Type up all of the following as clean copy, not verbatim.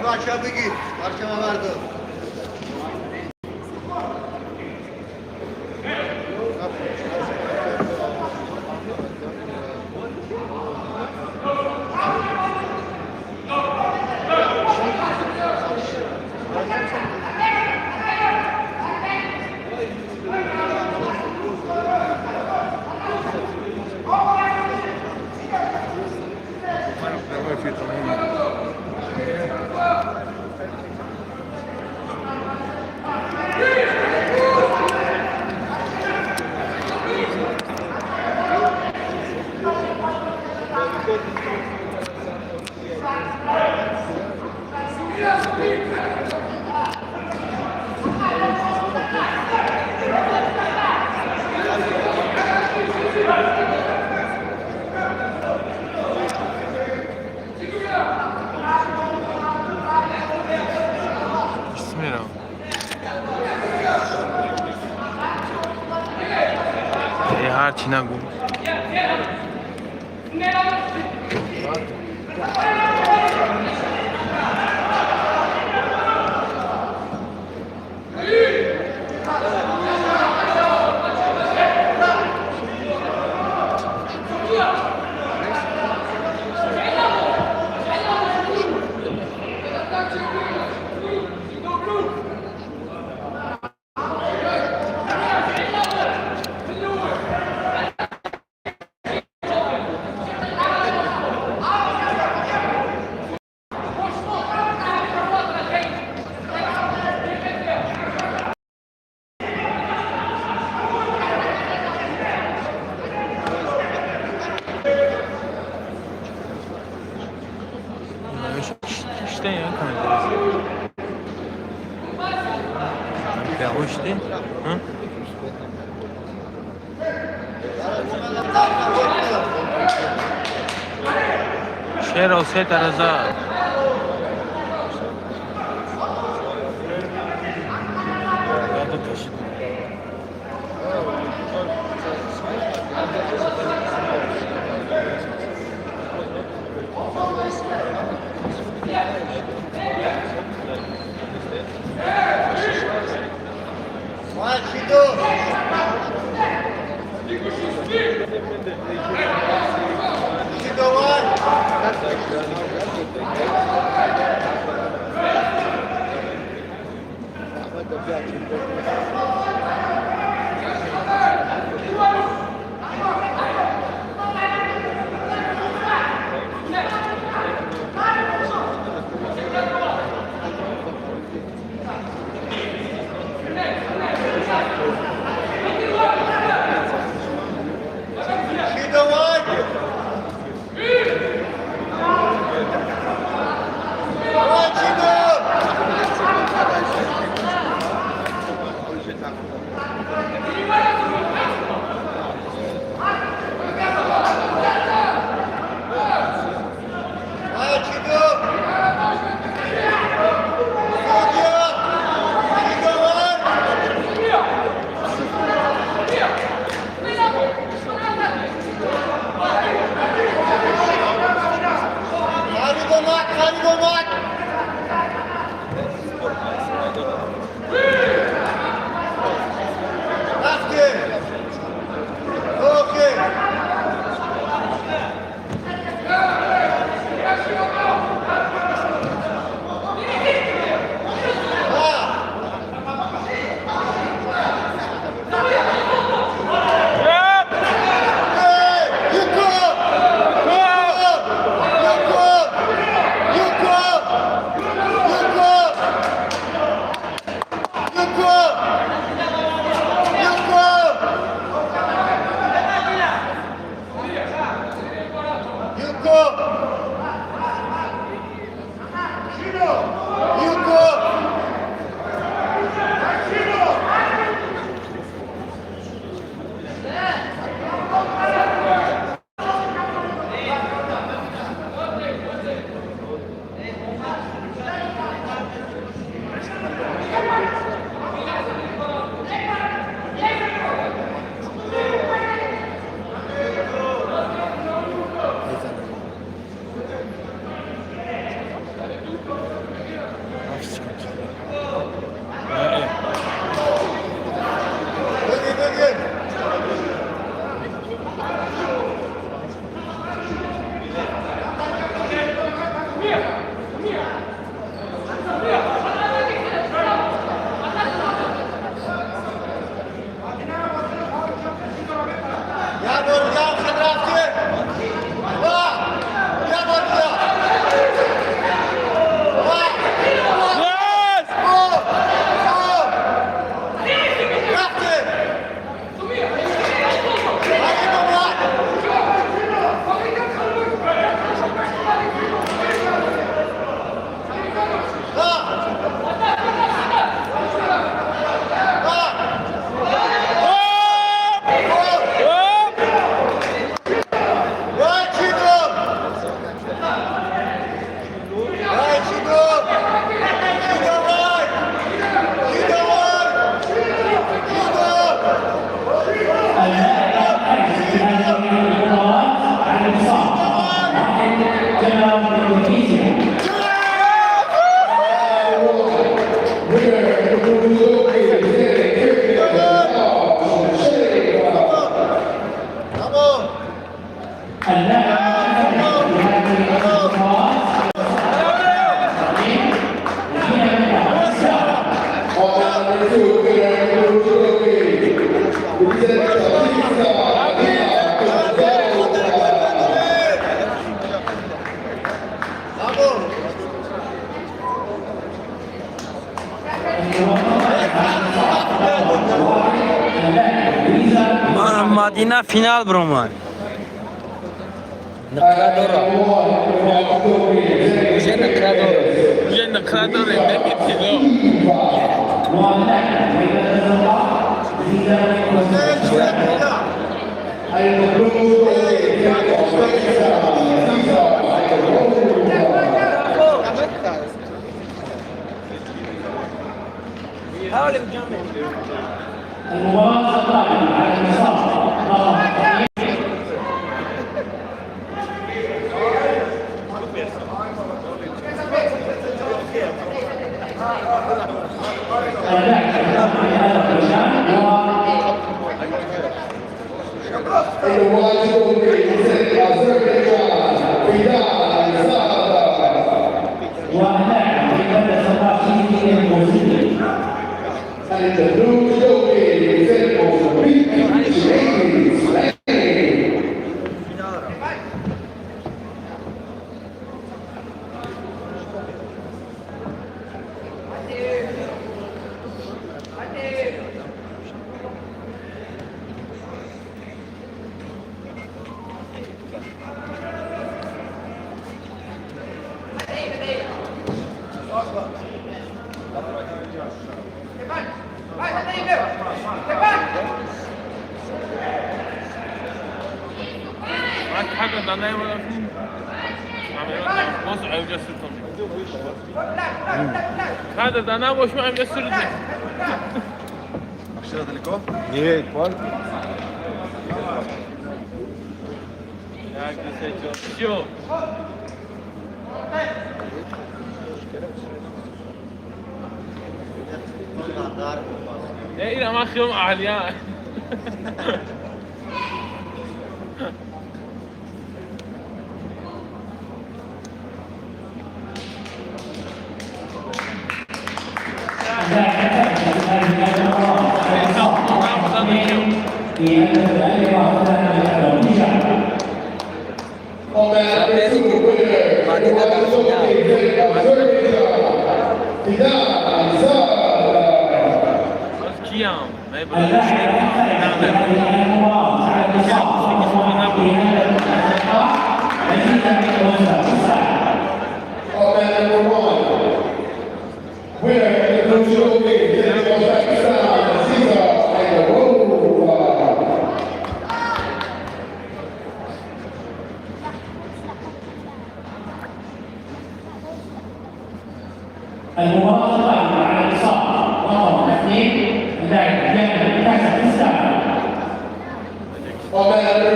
Aşağı bir git. Parçama vardı. Смирам. Ҳарчи нагӯ. Ошти? Шеро се тараза. Мадина финал баромад. Нуқра дора. Уже нуқра дора. Уже нуқра дорем, не тилло. المباراة القادمة على المسار رقم واللاعب في 16 موسيقي. And the blue jockey is in Mozambique, James Lane. Ира ман хиём аҳлия. اللاعب الثالث في هذه المباراة على المسار اثنين في أذربيجان. On mat number two, winner, the white jockey is in Azerbaijan, Fida Alizada. Боз киям? اللاعب الثالث في هذه المباراة على المسار في هذا الساعة. On mat number one, winner in the blue jockey is in Uzbekistan, Aziza Ayarova. المباراة القادمة على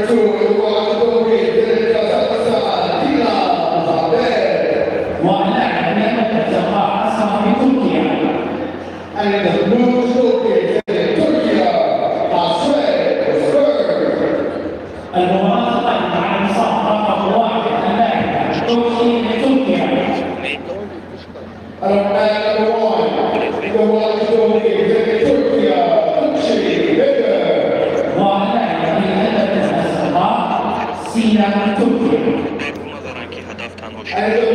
number two in the white judogi, representing Kazakhstan, Dina Zabel. واللاعب من المادة الزرقاء أصلا من تركيا. And in the blue judogi, representing Turkey, Hasret Öztürk. المباراة القادمة على النصاب رقم 1 اللاعب تركي من تركيا. And on mat number 1, in the white judogi, representing Turkey, Tuğçe Bedir. واللاعب من المادة الزرقاء سينا من تركيا. نظرا که هدف تنها And in the